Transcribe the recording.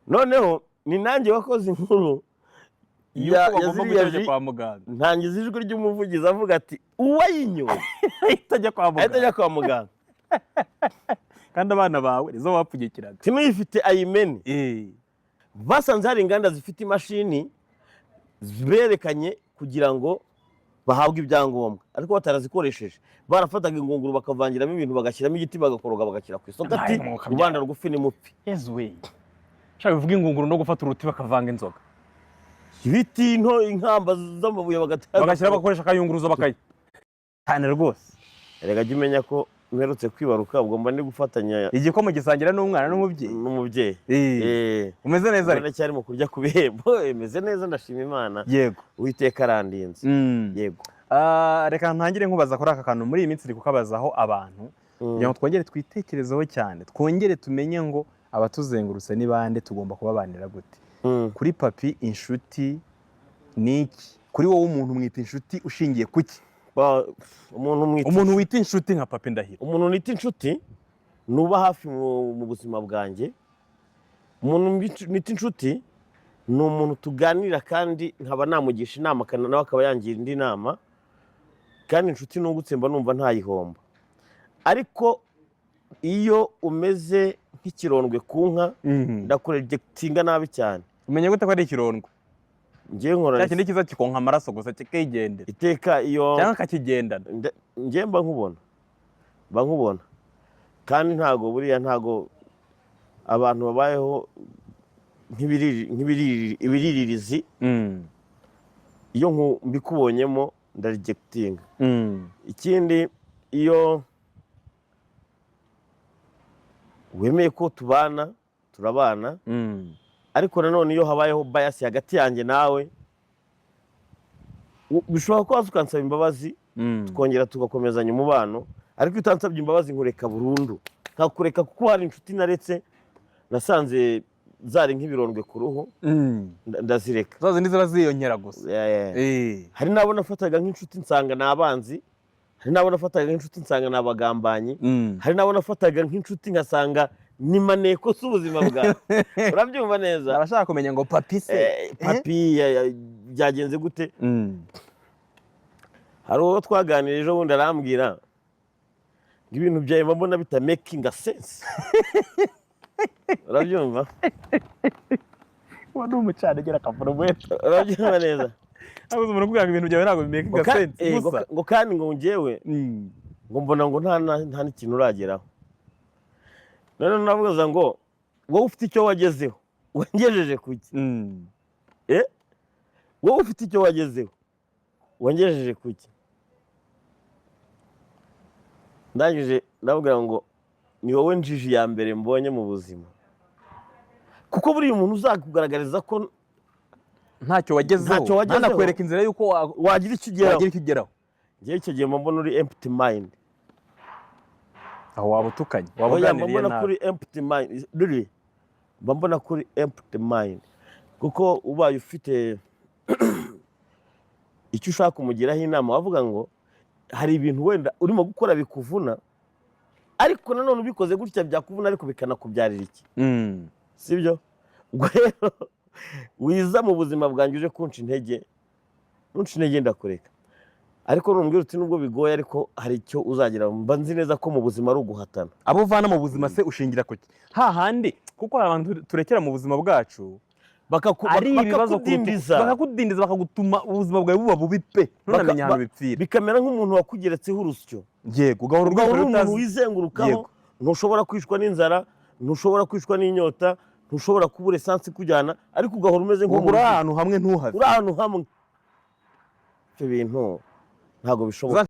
Noneho ni nanjye wakoze inkuru yuko ya bagomba ziriya guhita bajya ji, kwa muganga. Ntangiza ijwi ry'umuvugizi avuga ati: "Uwayinyoye ahita ajya kwa ahita muganga." Ajya kwa muganga. Kandi abana bawe nizo bapfunyikiraga. Timuyifite ayimene. Basanze hari inganda zifite imashini berekanye kugira ngo bahabwe ibyangombwa, ariko batarazikoresheje. Barafataga ingunguru, bakavangiramo ibintu, bagashyiramo igiti, bagakoroga, bagashyira ku isoko, ati: Nawe mwuka. "Rubanda rugufi ni mupfi." Yezu we, shaka bivuga ingunguru no gufata uruti bakavanga inzoga. Ibiti nto, inkamba z'amabuye bagatera. Bagashyira, bagakoresha akayunguruzo bakaya cyane rwose. Erega jya umenya ko mperutse kwibaruka, ubwo mba ndi gufatanya igikoma gisangira n'umwana n'umubyeyi. N'umubyeyi. Umeze neza ariko? Cyari mu kurya ku bihembo. Meze neza, ndashima Imana. Uwiteka arandinze. Yego. Ah, reka ntangire nkubaza kuri aka kantu. Muri iyi minsi uri kukabazaho abantu kugira ngo twongere twitekerezeho cyane, twongere tumenye ngo abatuzengurutse ni bande, tugomba kubabanira gute. Kuri Papi, inshuti ni iki? Kuri wowe umuntu mwita inshuti ushingiye kuki? Umuntu mwita Umuntu wita inshuti nka Papi Ndahiro. Umuntu nita inshuti nuba hafi mu buzima bwanjye. Umuntu nita inshuti ni umuntu tuganira kandi nkaba namugisha inama, nawe akaba yangira indi nama. Kandi inshuti nungutse mba numva ntayihomba. Ariko iyo umeze nk'ikirondwe ku nka, ndakurejectinga nabi cyane. Umenya gute ko ari ikirondwe? Ngewe nkora Cya kindi kiza kikonka amaraso gusa kikigendera. Iteka iyo Cyangwa akakigendana. Njye mba nkubona kandi ntago buriya, ntago abantu babayeho ibiririzi. Iyo mbikubonyemo ndarejectinga. Ikindi, iyo wemeye ko tubana, turabana. Ariko nanone iyo habayeho bias hagati yanjye nawe, bishobora kuba waza ukansaba imbabazi, tukongera tugakomezanya umubano. Ariko iyo utansabye imbabazi, nkureka burundu, nkakureka, kuko hari inshuti naretse nasanze zari nk'ibirondwe ku ruhu. Ndazireka. Za zindi ziba ziyongera gusa. Yeah. Hari n'abo nafataga nk'inshuti nsanga ni abanzi, hari n'abo nafataga nk'inshuti nsanga ni abagambanyi, hari n'abo nafataga nk'inshuti nkasanga ni maneko z'ubuzima bwawe. Urabyumva neza? Abashaka kumenya ngo Papi se Papi byagenze gute? Hari uwo twaganiriye ejo bundi, arambwira ngo ibintu byawe mba mbona bita making sense. Urabyumva? Uwo ni umucanegera akavura umuheto. Urabyumva neza? Ntabwo umuntu ukubwira ngo ibintu byawe ntabwo bimakinga sense gusa. Ngo kandi ngo njyewe ngo mbona ngo nta n'ikintu urageraho. Noneho navuga ngo wowe ufite icyo wagezeho, wangejeje kuki? Wowe ufite icyo wagezeho, wangejeje kuki? Ndangije ndabwira ngo ni wowe njiji ya mbere mbonye mu buzima, kuko buriya umuntu uzakugaragariza ko Ntacyo wagezeho, Ntacyo wagezeho. ntanakwereka inzira y'uko wagira icyo ugeraho, wagira icyo ugeraho. Njyewe icyo gihe mba mbona uri empty mind. Aho waba utukanye, waba Oya, mba uganiriye mbona nabi. kuri empty mind. Really, mba mbona kuri empty mind, kuko ubaye ufite icyo ushaka kumugiraho inama, wavuga ngo hari ibintu wenda urimo gukora bikuvuna, ariko nanone ubikoze gutya byakuvuna ariko bikanakubyarira iki? Sibyo? Ubwo rero wiza mu buzima bwanjye uje kunca intege, ntunca intege ndakureka. Ariko numbwira uti nubwo bigoye ariko hari icyo uzagira, mba nzi neza ko mu buzima ari uguhatana. Abo uvana mu buzima se ushingira kuki hahandi? Kuko hari abantu turekera mu buzima bwacu ari ibibazo bakakudindiza. Bakakudindiza, bakagutuma ubuzima bwawe buba bubi pe, ntunamenye ahantu bipfira. Bikamera nk'umuntu wakugeretseho urusyo. Yego, ugahora Ugahora uri urwego umuntu utazi. wizengurukaho. Ntushobora kwicwa n'inzara, ntushobora kwicwa n'inyota, ntushobora kubura esansi ikujyana, ariko ugahora umeze Uri nk'umuntu ahantu hamwe ntuhave. Uri ahantu hamwe. Ibyo bintu ntabwo bishoboka.